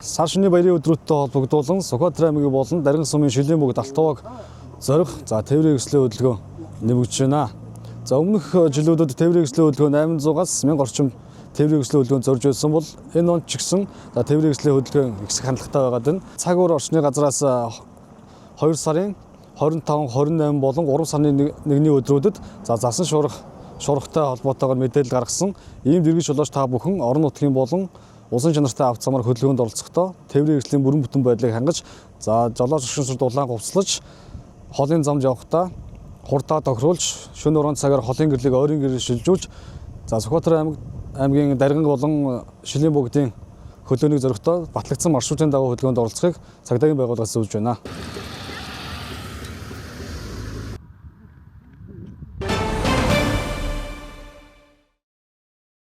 Сар шөнийн баярын өдрүүдтэй холбогдуулан Сүхбаатар аймгийн болон Даргин сумын шилийн бүгд Алтууваг зорих за тээврийн хэрэгслийн хөдөлгөөн нэмэгдэж байна. За, өмнөх жилүүдэд тээврийн хэрэгслийн хөдөлгөөн 800-аас 1000 орчим тээврийн хэрэгслийн хөдөлгөөн зорж байсан бол энэ он ч гэсэн за тээврийн хэрэгслийн хөдөлгөөн ихсэх хандлагатай байгаад байна. Цаг уур орчны газраас 2 сарын 25, 28 болон 3 сарын 1-ний өдрүүдэд за засан шуургатай холбоотойгоор мэдээлэл гаргасан. Ийм дэргэд жолооч та бүхэн орон нутгийн болон усан чанартай авто замаар хөдөлгөөнд оролцохдоо тээврийн хэрэгслийн бүрэн бүтэн байдлыг хангаж, за жолооч оршин дулаан хувцаслаж холын замд явахдаа хурдаа тохируулж, шөнө орон цагаар холын гэрлийг ойрын гэрэл шилжүүлж, за Сүхбаатар аймгийн Даргин болон Шилийн богдын хөлөөнийг зорихдоо батлагдсан маршрутын дагуу хөдөлгөөнд оролцохыг цагдаагийн байгууллагаас зүүж байна.